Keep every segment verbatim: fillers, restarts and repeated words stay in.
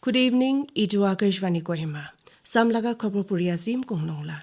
Good evening, itu Akashvani Kohima. Samlaga khobor puri asim kongnongla.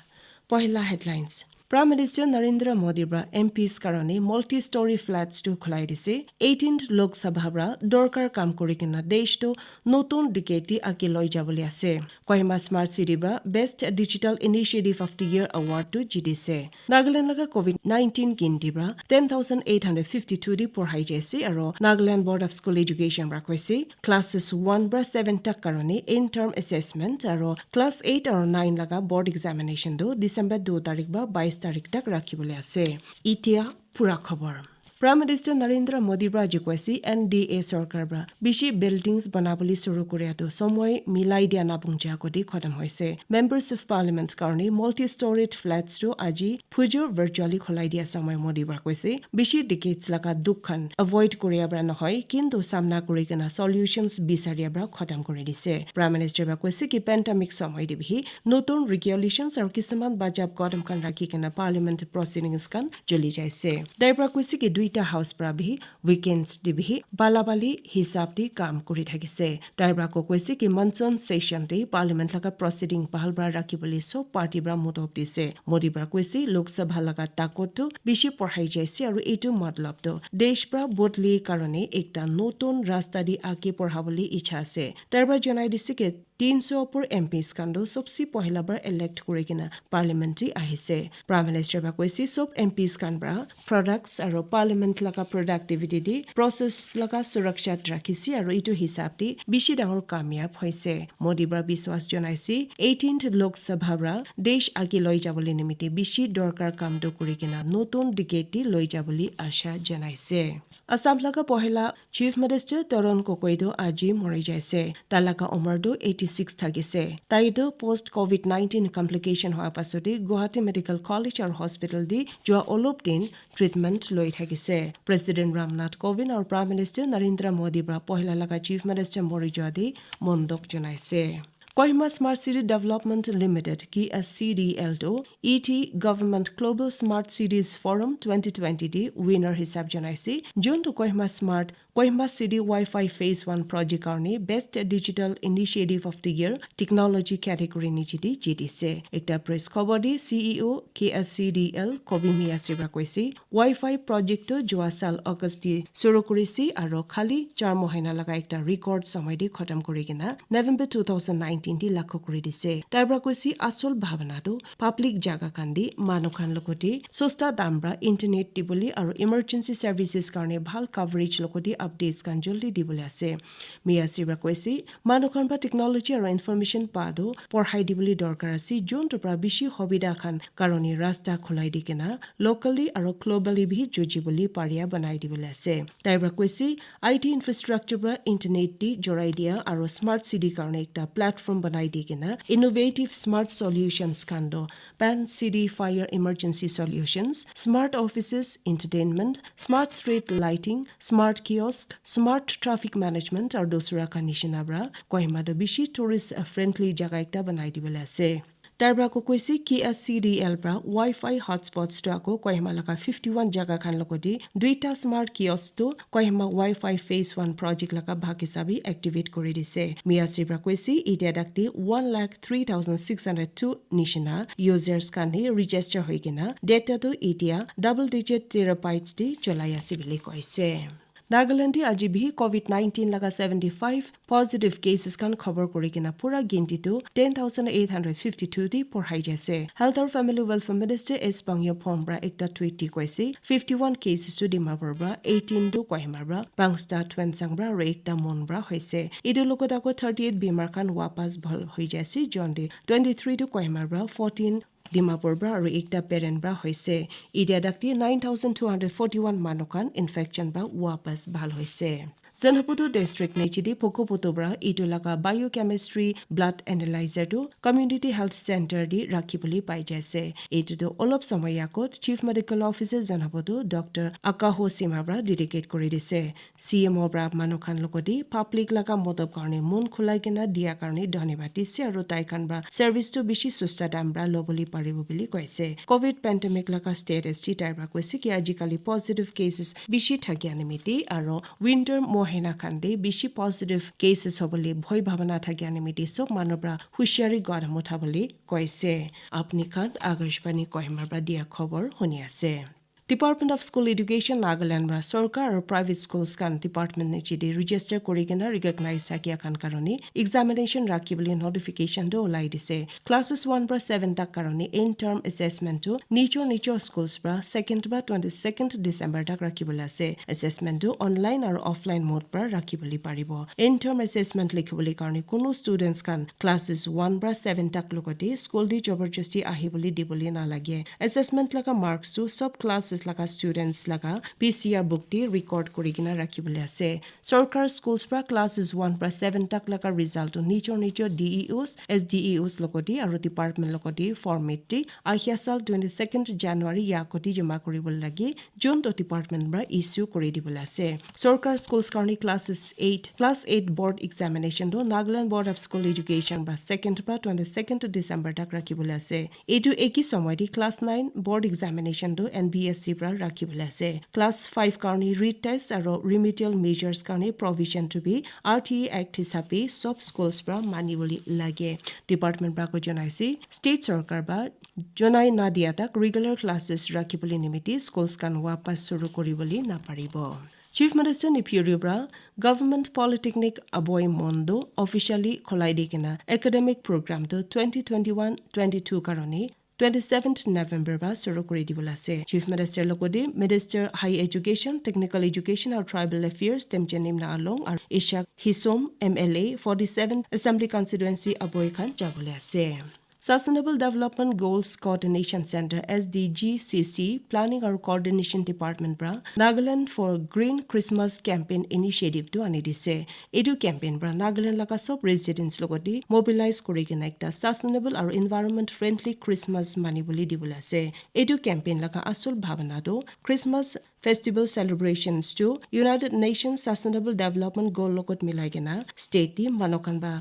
Pohila headlines. Prime Minister Narendra Modi pra M Ps karone multi-story flats tu khulai dise. Eighteenth Lok Sabha pra dorkar kam kuri kena desh tu notun decade ti age loi jabole ase. Kohima Smart City pra Best Digital Initiative of the Year Award tu jitise. Nagaland laga covid nineteen ginti pra ten thousand eight hundred fifty-two di porhai jaise aro Nagaland Board of School Education pra koise classes one pra seven tak karone in-term assessment aro class eight aro nine laga board examination tu December two tarik pra bais tarik tak rakhibole ase. Itia pura khobor. Prime Minister Narendra Modi pra aji koise N D A sorkar pra bishi buildings banabole suru kuria tu somoi milai dia nabung ja kodi khotom hoise. Members of Parliament karone multi-storied flats tu aji phujo virtually khulai dia somoi Modi pra koise bishi decades laga dukh khan avoid kuria pra nohoi kintu samna kuri kena solutions bisaria pra khotom kuri dise. Prime Minister pra koise ki pandemic somoi de bihi notun regulations aro kisuman bajab kodom khan rakhi kena Parliament proceedings khan joli jaise. Tai pra koise ki duita house pra bihi weekends de bihi balabali hisab de kam kuri thakise. Tai pra ko koise ki monsoon session de Parliament laga proceeding bahal pra rakhi bole sob party pra mudop dise. Modi pra koise Lok Sabha laga takot tu bishi porhai jaise aro etu matlab tu desh pra bodli karone ekta notun rasta de age porhabole icha ase. Tai pra janai dise ki tinso opor M Ps khan tu sobse pohila pra elect kuri kena Parliament te ahise. Prime Minister pra koise sob M Ps khan pra products aro Parliament laga productivity de process laga suraksha rakhise aro etu hisab de bishi dangor kamyab hoise. Modi pra biswas janaise eighteenth Lok Sabha pra desh age loi jabole nimite bishi dorkar kam tu kuri kena notun decade de loi jabole asha janaise. Assam laga pohila Chief Minister Tarun Gogoi tu aji mori jaise. Tai laga umar tu eighty six thakise. Tai tu post covid nineteen complication hoa pasode Guwahati Medical College aru Hospital di jua olop din treatment loi thakise. President Ram Nath Kovind aru Prime Minister Narendra Modi pra pohila laga Chief Minister mori jua di mondok janaise. Kohima Smart City Development Limited, K S C D L tu E T Government Global Smart Cities Forum twenty twenty di winner hisab janaise. Jun tu Kohima Smart Kohima City Wi-Fi Phase one project karone Best Digital Initiative of the Year Technology category niche de jitise. Ekta press khobor de C E O K S C D L Kobi Miyasi pra koise, Wi-Fi project tu jua sal August de suru kurise aro khali char mohina laga ekta record somoi de khotom kuri kena November two thousand nineteen de lakho kuri dise. Tai pra koise asol bhabana tu public jaga khan de manu khan logote sosta dam pra internet dibole aro emergency services karone bhal coverage logote updates khan joldi dibole ase. Miyasi pra koise manu khan pra technology aro information pa tu porhai dibole dorkar ase, jun tu pra bishi hobida khan karone rasta khulai di kena locally aro globally bi juji bole paria banai dibole ase. Tai pra koise I T infrastructure pra internet di jorai dia aro smart city karone ekta platform banai di kena innovative smart solutions khan tu Pan City Fire Emergency Solutions, Smart Offices, Entertainment, Smart Street Lighting, Smart Kiosk, Smart Traffic Management aru dusra khan nishina pra Kohima toh bishi tourist friendly jaga ekta banai dibole ase. Tai pra ako koise K S C D L pra Wi-Fi hotspots toh ako Kohima laga fifty one jaga khan logote duita smart kiosk toh Kohima Wi-Fi Phase one project laga bhag hisabe activate kuri dise. Miyasi pra koise, itia dakti one lakh three thousand six hundred two nishina users khan hi register hoi kena data tu itia double digit terabytes te cholai ase bili koise. Nagaland te aji bihi covid nineteen laga seventy five positive cases khan khobor kuri kena pura ginti tu ten thousand eight hundred fifty two te porhai jai ase. Health aru Family Welfare Minister S Pangyo Phom pra ekta tweet te koise, fifty one cases tu Dimapur pra, eighteen tu Kohima pra, pangsta Tuensang pra aru ekta Mon pra hoise. Etu logot ako thirty eight bimar khan wapas bhal hoi jai ase, jon te twenty three tu Kohima pra, fourteen Dimapur pra aru ekta Peren pra hoise. Itia dakti nine thousand two hundred forty one manu khan infection pra wapas bhal hoise. Zunheboto district niche te Bhakoputhu pra etu laga biochemistry blood analyzer tu community health center te rakhi bole pai jai ase. Etu tu olop somoy agot Chief Medical Officer Zunheboto Doctor Akaho Sima pra dedicate kuri dise. C M O pra manu khan logote public laga modop karne mon khulai kena dia karne dhanyabad dise aru tai khan pra service tu bishi susta dam pra lobole paribo bili koise. Covid pandemic laga status te tai pra koise ki ajikali positive cases bishi thakia nimite aru winter Kohima khan te bishi positive cases hobole bhoi bhabana thakia nimite sob manu pra hushiyari goda mutha bole koise. Apni khan Akashvani Kohima pra dia khobor huni ase. Department of School Education Nagaland pra sorkar aru private schools khan department niche te register kuri kena recognize thakia khan karone examination rakhi bole notification tu ulai dise. Classes one pra seven tak karone end term assessment tu nijor nijor schools pra second pra twenty second December tak rakhi bole ase. Assessment tu online aru offline mode pra rakhi bole paribo. End term assessment likhi bole karone kunu students khan classes one pra seven tak logote school te jabarjasti ahi bole di bole nalage. Assessment laga marks tu sob classes laga students laga P C R book te record kuri kena rakhi bole ase. Sorkar schools pra classes one pra seven tak laga result tu nijor nijor D E Os, S D E Os logote aru department logote format te ahia sal twenty second January ya koti jama kuri bole lage, June to department pra issue kuri di bole ase. Sorkar schools karone classes eight, class eight board examination tu Nagaland Board of School Education pra second pra twenty second December tak rakhi bole ase. Etu eki somoy te class nine board examination tu N B S C pra rakhi bole ase. Class five karone retest aru remedial measures karone provision tu bi R T A Act hisabe sob schools pra mani bole lage. Department pra ko janai ase, state sorkar pra janai na dia tak regular classes rakhi bole nimite schools khan wapas suru kuri bole na paribo. Chief Minister Neiphiu Rio pra Government Polytechnic Aboi Mondo officially kholai di kena academic program tu twenty twenty one twenty two karone twenty seventh November pra suru kuri di bole ase. Chief Minister logote Minister High Education, Technical Education aru Tribal Affairs Themchennymna Along aru Ishak Hisom M L A forty seven Assembly Constituency Aboi khan ja bole ase. Sustainable Development Goals Coordination Center, S D G C C, Planning aru Coordination Department pra Nagaland for Green Christmas Campaign Initiative tu ani dise. Etu campaign pra Nagaland laga sob residents logote mobilize kuri kena ekta sustainable aru environment friendly Christmas mani bole di bole ase. Etu campaign laga asol bhabana tu Christmas festival celebrations tu United Nations Sustainable Development Goal logot milai kena state te manu khan pra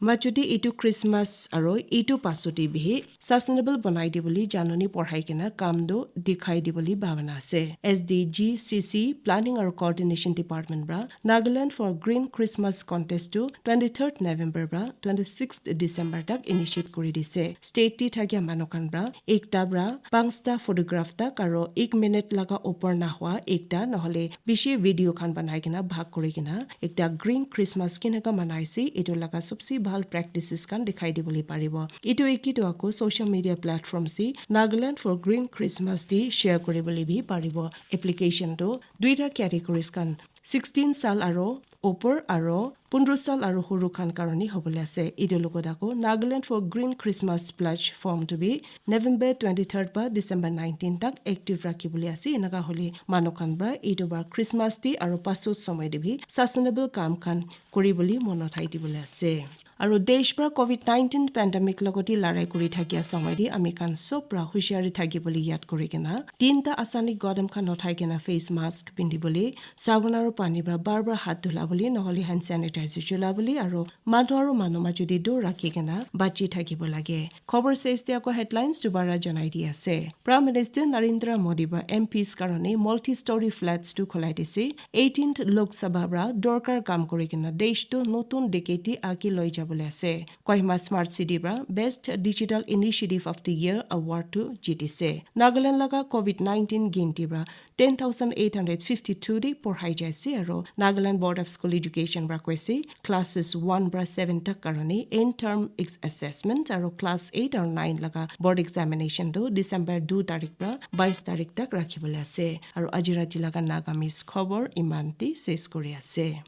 majuti etu Christmas aru etu pasoti bihi sustainable banai di bole janani porhai kena kam tu dikhai di bole bhabana ase. S D G C C Planning aru Coordination Department pra Nagaland for Green Christmas Contest tu twenty third November pra twenty sixth December tak initiate kuri dise. State te thakia manu khan pra ekta pra panchta photograph tak aru ek minute laga upor na hua ekta nohole bishi video khan banai kena bhag kuri kena ekta Green Christmas keneka manai ase etu laga sobse bhal practices khan dikhai di bole paribo. Etu eki tu ako social media platform se Nagaland for Green Christmas te share kuri bole bi paribo. Application tu duita categories khan sixteen sal aru upor aru pondro sal aru huru khan karone hobole ase. Etu logot ako Nagaland for Green Christmas pledge form tu bi November twenty third pa December nineteen tak active rakhi bole ase. Eneka hole manu khan pra etu bar Christmas te aru pasot somoy te bi sustainable kam khan kuri bole mon uthai di bole ase. Aru desh pra covid nineteen pandemic logote larai kuri thakia somoy te ami khan sob pra hushiyari thaki bole yad kuri kena tinta asani godam khan uthai kena face mask pindi bole, sabun aru pani pra bar bar hath dhula bole nohole hand sanitizer chula bole aru manu aru manu majuti dur rakhi kena bachi thakibo lage. Khobor ses te ako headlines dubara janai di ase. Prime Minister Narendra Modi pra M Ps karone multi-story flats tu kholai dise. Eighteenth Lok Sabha pra dorkar kam kuri kena desh tu notun decade te age loi jabole ase. Kohima Smart City pra Best Digital Initiative of the Year Award tu jitise. Nagaland laga covid nineteen ginti pra ten thousand eight hundred fifty two te porhai jaise aru Nagaland Board of School Education pra koise classes one pra seven tak karone end term ex- assessment aru class eight aru nine laga board examination tu December two tarik pra bais tarik tak rakhi bole ase. Aru aji rati laga Nagamese khobor iman te ses kuri ase.